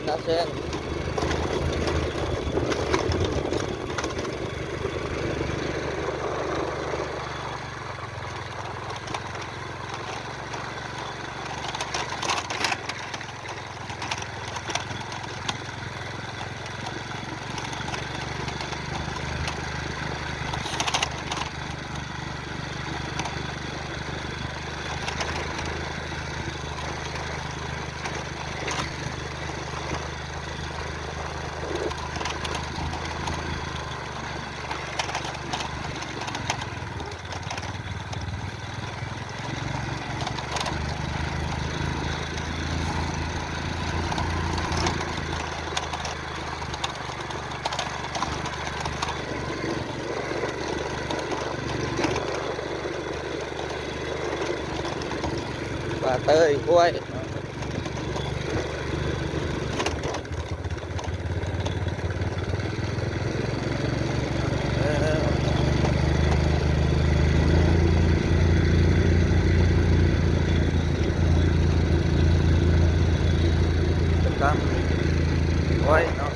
ນາແຊງ. ປາເຕີຍຫ້ວຍເນາະ. ເອີ ກິດຈະກຳ ໂອ້ຍເນາະ.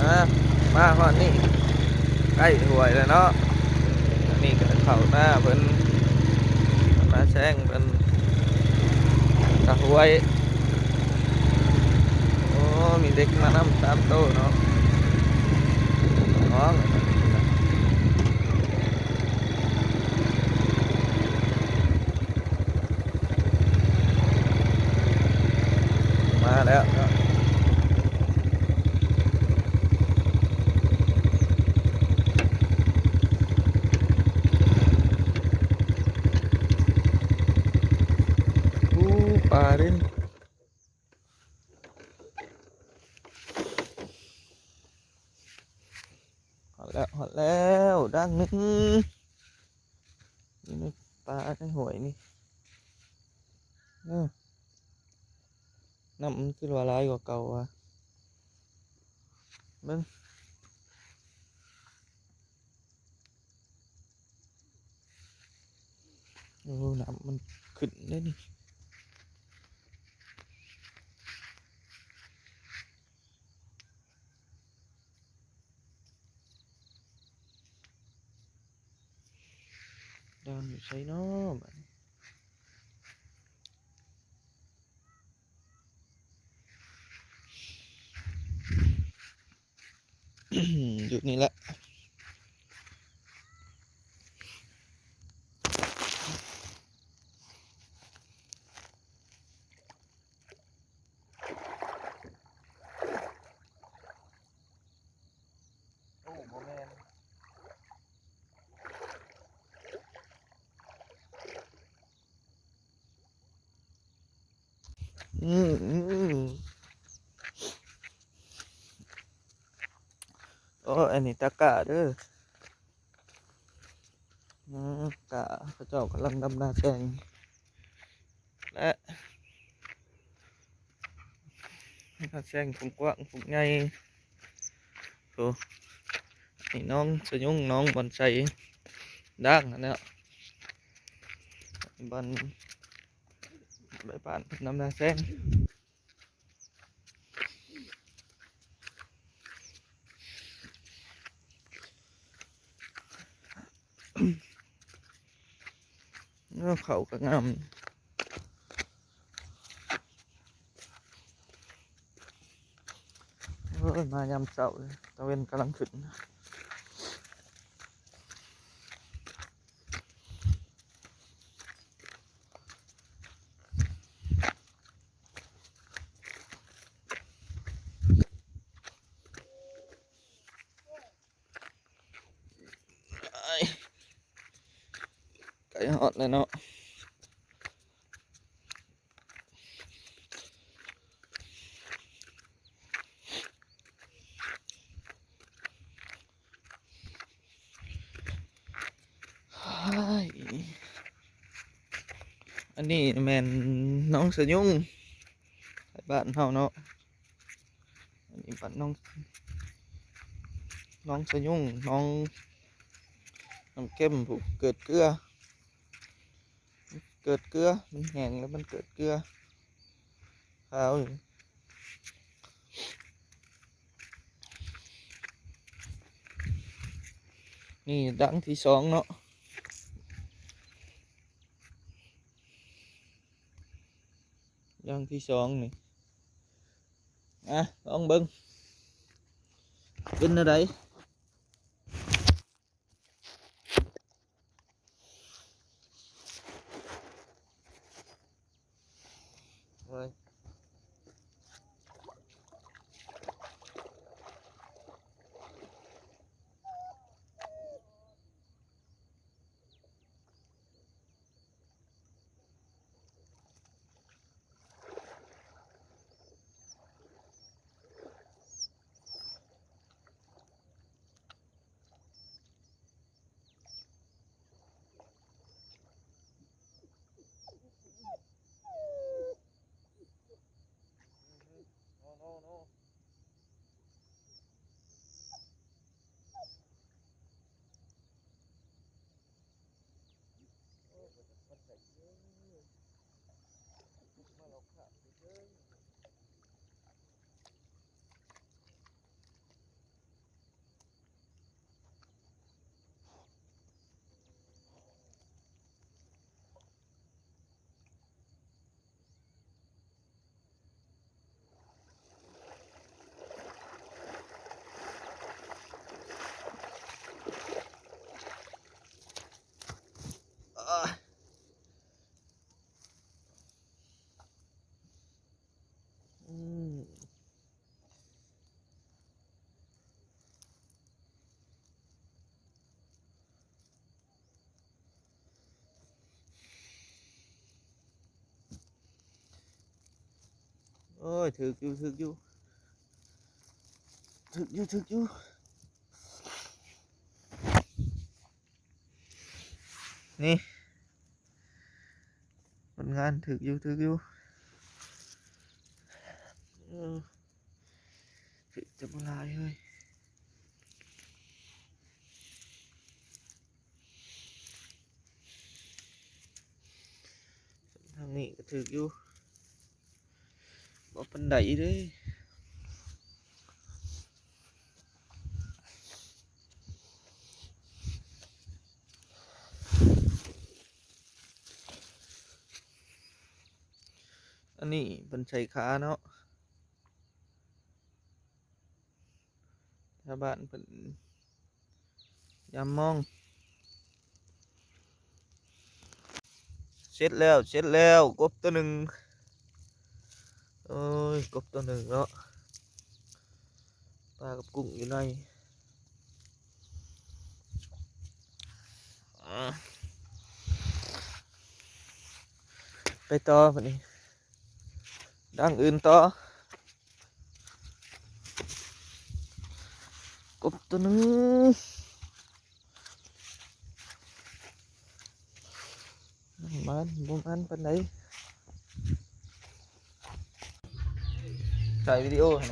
ອ່າ ມາຮອດນີ້ ໃກ້ຫ້ວຍແລ້ວເນາະ. ອັນນີ້ກໍເຂົ້ານາເພິ່ນ ນາແຊງເພິ່ນ ກະຫ້ວຍ. ໂອ້ ມີເດັກມານຳສາມໂຕເນາະ ນ້ອງ. ມາແລ້ວເນາະ. ໂອ້ ປາເດ້. ຮອດແລ້ວ ຮອດແລ້ວ ດັງໜຶ່ງ ຢູ່ໃນປ່າໃນຫ້ວຍນີ້. ເອີ ນ້ຳມັນຄືວ່າຫຼາຍກວ່າເກົ່າວ່າ ເບິ່ງ. ໂອ້ ນ້ຳມັນຂຶ້ນເດ້ນີ້. ດານຢູ່ໃສເນາະບາດນີ້? ຢູ່ນີ້ແຫຼະ. ໂອ້ ບໍ່ແມ່ນ. ອືມ ອືມ ໂອ້ ອັນນີ້ຕາກ້າເດີ. ອືມ ກ້າ ເຂົາເຈົ້າກຳລັງດຳນາແຊງ ແລະ ນາແຊງກວ້າງໆ ກວ້າງໃຫຍ່. ໂອ້ ນີ້ໜອງສະຍຸງ ໜອງບ່ອນໄຊດ່າງຫັ້ນແຫຼະ. ບ່ອນ ໄປບ້ານເພິ່ນນຳນາແຊງ. ເອີ ເຂົ້າກໍງາມ. ໂອ້ຍ ມາຍາມເຊົ້າ ຕາເວັນກຳລັງຂຶ້ນ. ຮອດແລ້ວເນາະ. ອັນນີ້ແມ່ນໜອງສະຍຸງ ໃນບ້ານເຮົາເນາະ. ອັນນີ້ບ້ານໜອງ ໜອງສະຍຸງ ໜອງນ້ຳເຄັມ ຜູ້ເກີດເກືອ ເກີດເກືອ ມັນແຫ້ງແລ້ວມັນເກີດເກືອ ຂາວຢູ່. ນີ້ດັງທີສອງເນາະ ດັງທີສອງນີ້. ອ່ະ ລອງເບິ່ງ ເປັນແນວໃດ? ໂອ້ຍ. ໂອ້ຍ ຖືກຢູ່ ຖືກຢູ່ ຖືກຢູ່ ຖືກຢູ່ ນີ້ ຜົນງານ ຖືກຢູ່ ຖືກຢູ່ ເອີ ຖືກແຕ່ບໍ່ຫຼາຍເຮີ້ຍ. ທາງນີ້ກໍຖືກຢູ່ ບໍ່ປານໃດເດ້. ອັນນີ້ເພິ່ນໃສ່ຂາເນາະ. ຊາວບ້ານເພິ່ນຍາມມອງ. ເສັດແລ້ວ ເສັດແລ້ວ ກົບຕົວໜຶ່ງ. ໂອ້ຍ ກົບຕົວໜຶ່ງເນາະ ປາກັບກຸ້ງຢູ່ໃນ. ອ່າ ໄປຕໍ່ບັດນີ້ ດັ່ງອື່ນຕໍ່. ກົບຕົວໜຶ່ງ ມັນບໍ່ມັນປານໃດ. ຖ່າຍວິດີໂອໃຫ້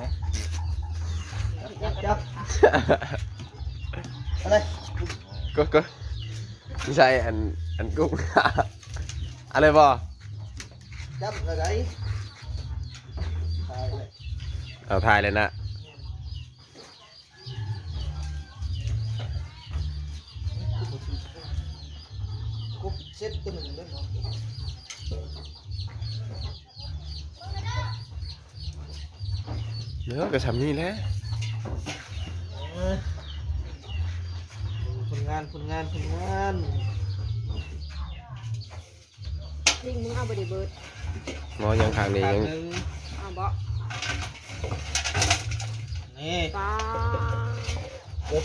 ແດ່. ຈັບ ຈັບ ເອົາເລີຍ ກົດ ກົດ ໃສ່ອັນ ອັນກຸ້ງ ເອົາເລີຍບໍ່? ຈັບແລ້ວໃດ? ຖ່າຍເລີຍ ເອົາ ຖ່າຍເລີຍນະ. ເນາະ ກໍຊ່ຳນີ້ແຫຼະ. ເອີ ຜົນງານ ຜົນງານ ຜົນງານ. ລິງ ມຶງເອົາບໍ່ໄດ້ເບີດ. ໝໍຍັງຂ້າງນີ້ຍັງ ເອົາບໍ່? ນີ້ ປາ ກົບ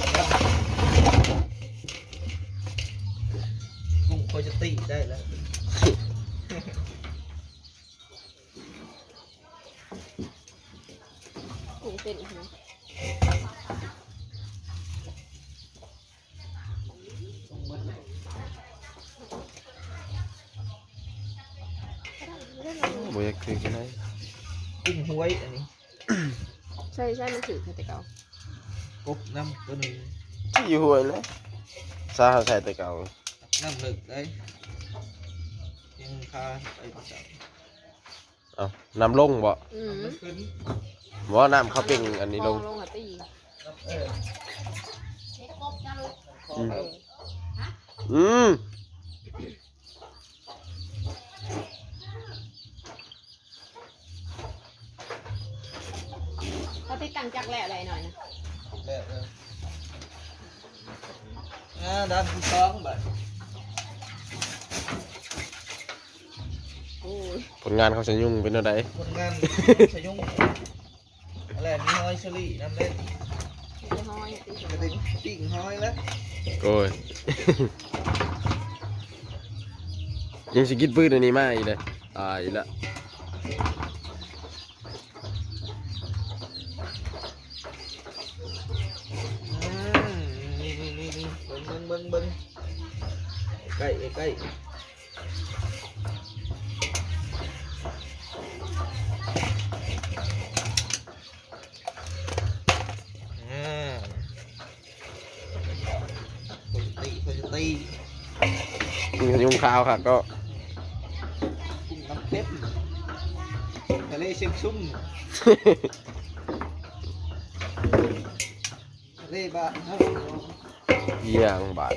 ກຸ້ງໂຄ ຈະຕີໄດ້ແລ້ວ ນີ້ເສັ້ນນະ ບໍ່ຢາກຖືກປານໃດ ກຸ້ງຫ້ວຍອັນນີ້ ໃສ່ ໃສ່ມັນຖືກແຕ່ເກົ່າ ກົບນ້ຳຕົວໜຶ່ງ ຢູ່ຫ້ວຍແຫຼະ ສາໃສ່ແຕ່ເກົ່າ ນ້ຳເລິກໄດ໋ ຍັງຄາໄປບໍ່ໄດ້ ເອົ້າ ນ້ຳລົງບໍ່? ອືມ ນ້ຳມັນຂຶ້ນ ບໍ່ ນ້ຳເຂົາເປັ່ງອັນນີ້ລົງ ນ້ຳລົງ ອືມ ອືມ ເຂົາຕິດຕັ້ງຈັກແລ້ວແຫຼະໜ້ອຍນະ ແລ້ວເອີ ອ່າ ດ້ານທີສອງບາດ ໂອ້ຍ ຜົນງານເຂົາຊະຍຸງເປັນແນວໃດ? ຜົນງານຊະຍຸງ ແລ້ວມີຫອຍເຊີຣີນຳເດ້ ມີຫອຍຕິ ກະໄດ້ປີ້ງຫອຍແລ້ວ ໂອ້ຍ ຍັງຊິກິນປືນອັນນີ້ມາອີກເດ້ ຕາຍລະ ອືມ ນີ້ໆໆໆ ເບິ່ງໆໆ ໃກ້ໆ ໃກ້ໆ ອ່າ ໂຄໂຍຕີ ໂຄໂຍຕີ ກິນຂະຍຸງຂາວຄັກເນາະ ກິນນ້ຳເຄັມ ທະເລຊຽງຊຸງ ທະເລບ້ານເຮົາ ອີຫຍັງບາດ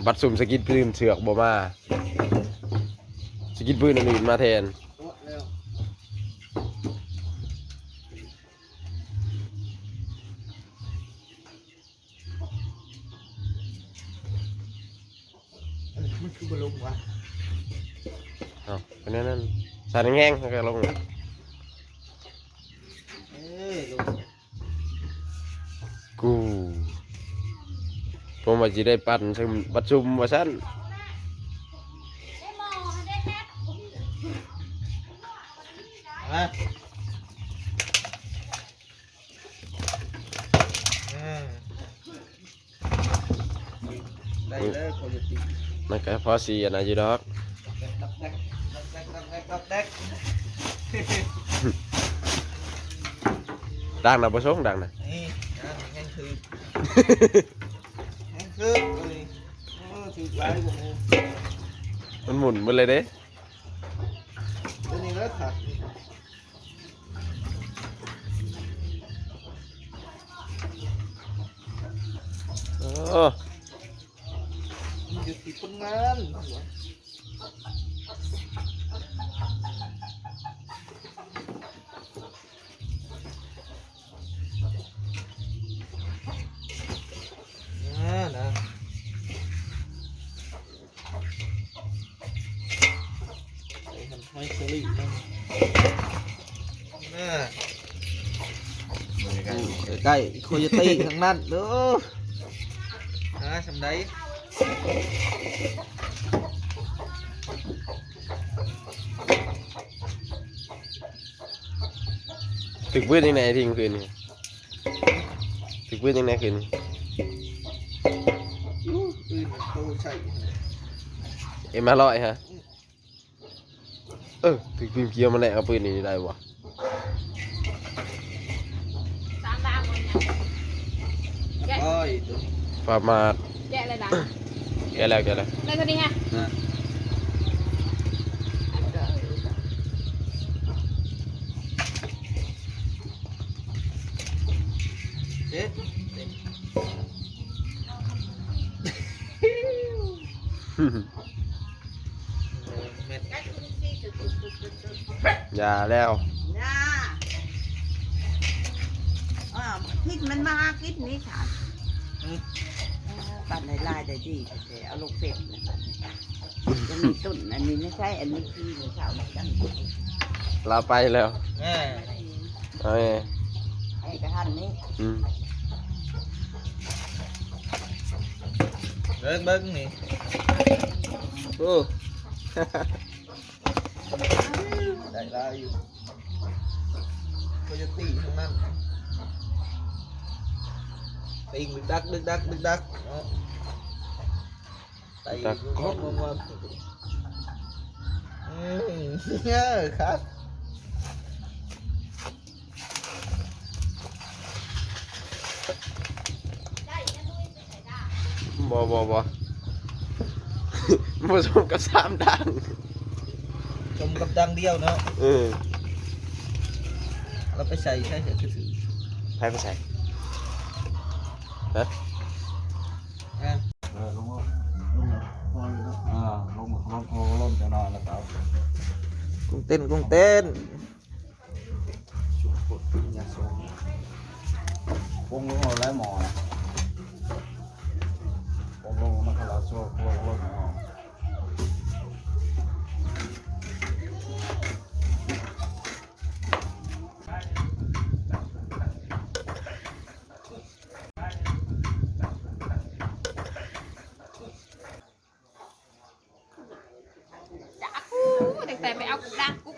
ບັດຊຸມສະກິດພື້ນເຊືອກບໍ່ມາ ສະກິດພື້ນອັນອື່ນມາແທນ ໂອະແລ້ວ ເອີ ມັນຄືບໍ່ລົງວະ? ເອົ້າ ເປັນແນວນັ້ນ ສັ່ນແຮງໆ ມັນກໍລົງ ເອີ ລົງ ກູ ຜົມວ່າຊິໄດ້ປັ່ນຊຶມ ບັດຊຸມວ່າຊັ້ນ ຮະ? ອ່າ ໄດ້ເລີຍ ໂຄໂຍຕີ ມັນກໍພໍຊິອັນນັ້ນຢູ່ດອກ ດອກແດກ ດອກແດກ ດອກແດກ ດັງນະ ບໍ່ສົ່ງດັງນະ ນີ້ ອ່າ ແຮງຖືກ ແຮງຖືກ ໂອ້ຍ ເອີ ຖືກຫຼາຍກວ່າໝູ່ ມັນໝຸນເບິດເລີຍເດ້ ຕົວນີ້ລະຄັກ ເອີ ມັນຢູ່ທີ່ຄົນງານ ອ່າ ນະ ໃສ່ຫັ້ນຫອຍເຊີຣີນຳ ເອີ ໃກ້ໆ ໂຄໂຍຕີທັງນັ້ນເດີ ຫາສ່ຳໃດ ຖືກປືນຈັ່ງໃດ ທີ່ຄືນນີ້ ຖືກປືນຈັ່ງໃດຄືນນີ້ ປືນໂຕໃສ່ ເອັມຫ້າຮ້ອຍ ຮະ ອືມ ເອີ ຖືກປີນກຽວມາແລກເອົາປືນນີ້ໄດ້ບໍ່? ສາມດາວບໍ່? ແກະ ໂອ້ຍ ຝາໝາດ ແກະແລ້ວນະ ແກະແລ້ວ ແກະແລ້ວ ໄດ້ເທົ່ານີ້ຮະ ອ່າ ເອີ ຢ່າແລ້ວ ຢ່າ ອ່າ ພິດມັນມາຫາກິນນີ້ ອືມ ເອີ ປັນໃຫ້ຫຼາຍໄດ້ດີແທ້ ເອົາລົງເຟສ ຈະມີຕົ້ນອັນນີ້ໃນໃຊ້ ອັນນີ້ທີ່ໃນເຊົ້ານີ້ ລາວໄປແລ້ວ ເອີ ເອີ ໃຫ້ກະທັນນີ້ ອືມ ເບິ່ງ ເບິ່ງນີ້ ໂອ້ ໄດ້ຫຼາຍຢູ່ ໂຄໂຍຕີທັງນັ້ນ ຕີງດຶກດັກ ດຶກດັກ ເນາະ ໄປ ດັກ ງອບໆ ອືມ ເອີ ຄັກ. ບໍ່ ບໍ່ ບໍ່ ບໍ່ສົມກັບສາມດັ່ງ ສົມກັບດັງດຽວເນາະ ເອີ ລາວໄປໃສ່ ໃສ່ ໃສ່ ໃຜໄປໃສ່ ຮະ ເອີ ລົງ ລົງ ລົງ ລົງ ລົງ ລົງຈັກໜ້ອຍແລ້ວກໍເອົາ ກຸ້ງເຕັ້ນ ກຸ້ງເຕັ້ນ. ປົງລົງເອົາແລ້ວໝໍນະ ປົງລົງມັນກະລະຊວກລົງລົງໝໍ. ຈັກ ຕັ້ງແຕ່ໄປເອົາກຸກດ່າງກຸກ